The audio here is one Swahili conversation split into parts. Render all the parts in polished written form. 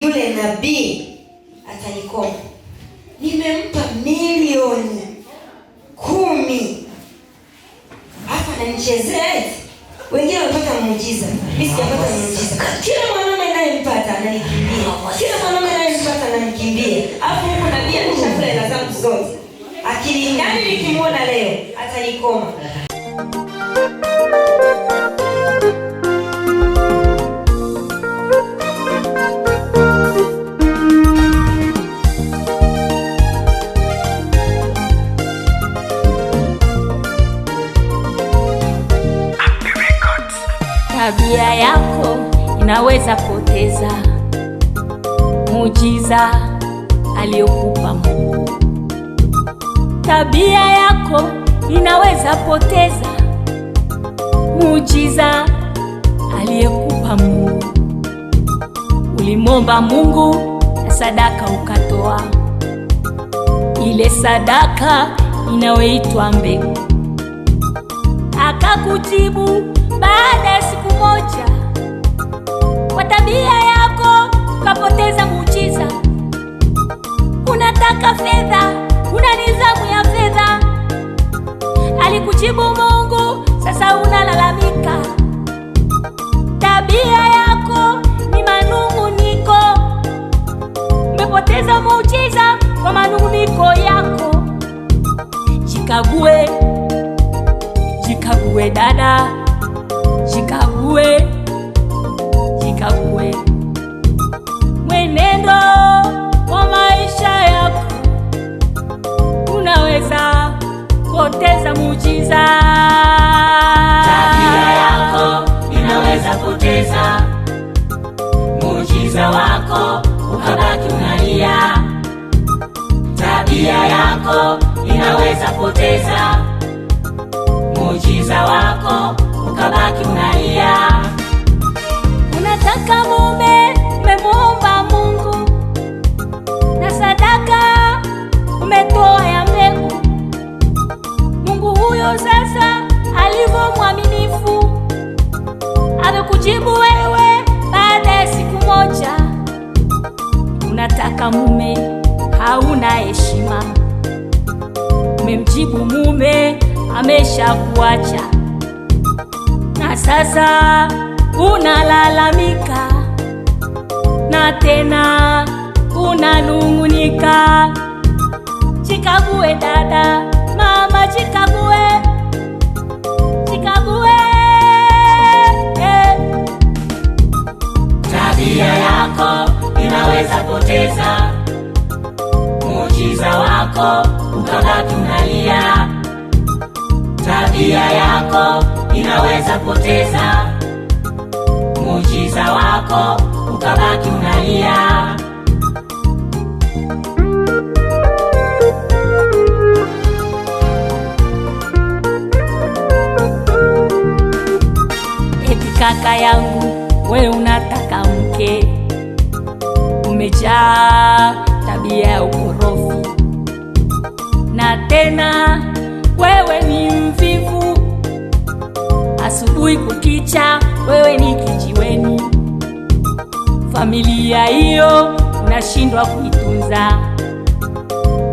Yule nabii atanikoma. Nimempa 10 milioni, hapa ananichezea eti. Wengine wamepata muujiza, mimi sijapata muujiza. Kila mwanaume nayempata ananikimbia, kila mwanaume nayempata ananikimbia, alafu huku nabii ameshakula hela zangu zote. Akili yani, nikimwona leo atanikoma. Tabia yako inaweza poteza muujiza aliyokupa Mungu. Tabia yako inaweza poteza muujiza aliyekupa Mungu. Ulimwomba Mungu na sadaka ukatoa, ile sadaka inayoitwa mbegu, akakujibu baada ya siku moja. Kwa tabia yako ukapoteza muujiza. Unataka fedha, una nidhamu ya fedha. Alikujibu Mungu, sasa unalalamika. Tabia yako ni manung'uniko, umepoteza muujiza kwa manung'uniko yako. Jikague, jikague dada, jikague, jikague mwenendo wa maisha yako, unaweza poteza muujiza. Tabia yako inaweza poteza muujiza wako, ukabaki unalia. Tabia yako inaweza poteza muujiza wako, ukabaki unalia. Unataka mume, umemuomba Mungu na sadaka umetoa ya mbegu. Mungu huyo sasa alivyo mwaminifu, amekujibu wewe baada ya siku moja. Unataka mume, hauna heshima, umemjibu mume, ameshakuacha na sasa unalalamika na tena unanung'unika. Jikague dada, mama, jikague, jikague. Tabia yako inaweza poteza muujiza wako, ukabaki unalia. Tabia yako inaweza poteza muujiza wako, ukabaki unalia. Eti kaka yangu, we unataka mke, umejaa tabia ya ukorofi, na tena wewe ni mvivu. Asubuhi kukicha, wewe ni kijiweni. Familia hiyo unashindwa kuitunza,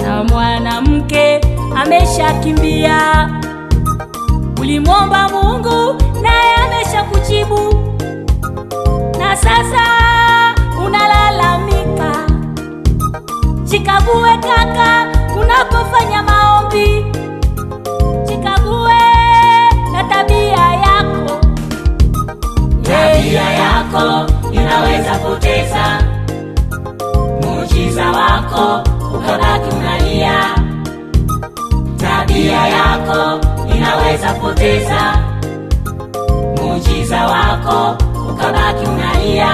na mwanamke ameshakimbia. Ulimwomba Mungu naye ameshakujibu, na sasa unalalamika. Jikague kaka, unapofanya maombi, jikague na tabia yako. Tabia yako inaweza poteza muujiza wako, ukabaki unalia. Tabia yako inaweza poteza muujiza wako, ukabaki unalia.